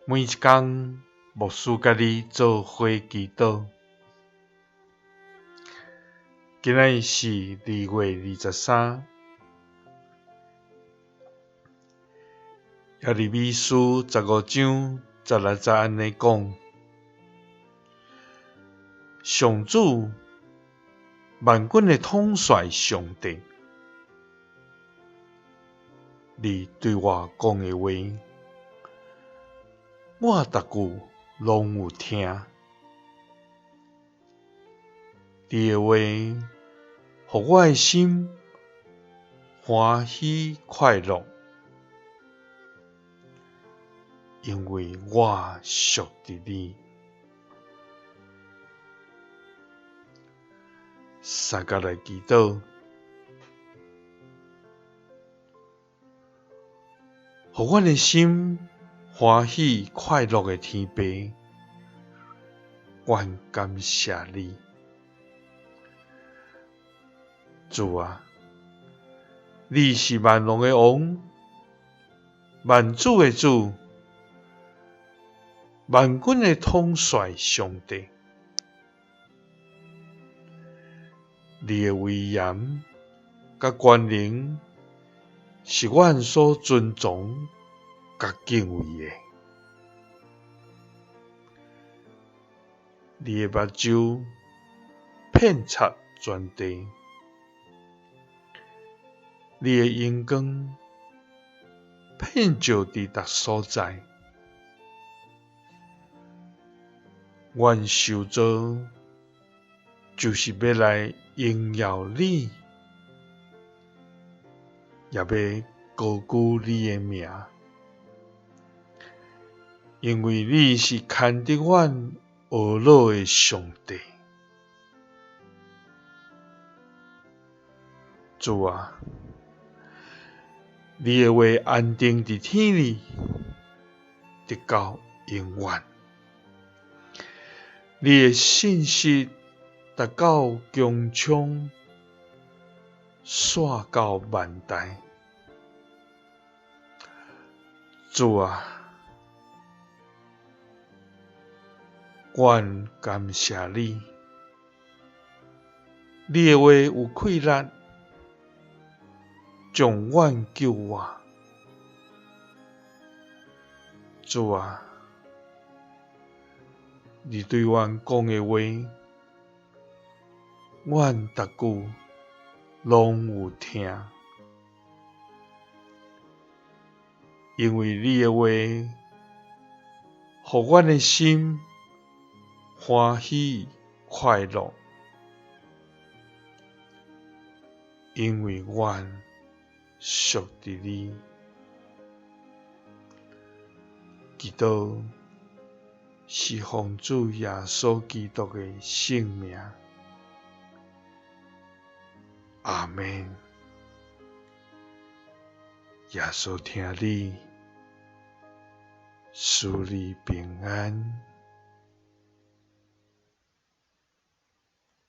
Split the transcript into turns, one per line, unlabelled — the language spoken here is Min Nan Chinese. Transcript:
每一工，牧師佮你做伙祈禱。今仔日是2月23，耶利米書15章16節按呢講：上主萬軍的統帥上帝，你對我講的話，我逐句攏有聽。你的話，予我的心歡喜快樂，因為我屬佇你。三佮來祈禱，予阮的心歡喜快樂的天父，阮感謝你。主啊，你是萬王的王，萬主的主，萬軍的統帥上帝。你的威嚴佮權能是阮所尊崇佮敬畏的。你的目睭遍察全地，你的榮光遍照佇逐所在。阮受造就是欲來榮耀你，也欲高舉你的名，因為你是牽得阮懊惱的上帝。主啊，你的話安定佇天裡，直到永遠。你的信實達到穹蒼，紲到萬代。主啊，阮感謝你，你的話有氣力，將阮救活。主啊，你對阮講的話，阮逐句攏有聽，因為你的話，予阮的心歡喜快樂，因為阮屬佇你。祈禱是奉主耶穌基督的聖名。阿們。耶穌疼你，賜你平安。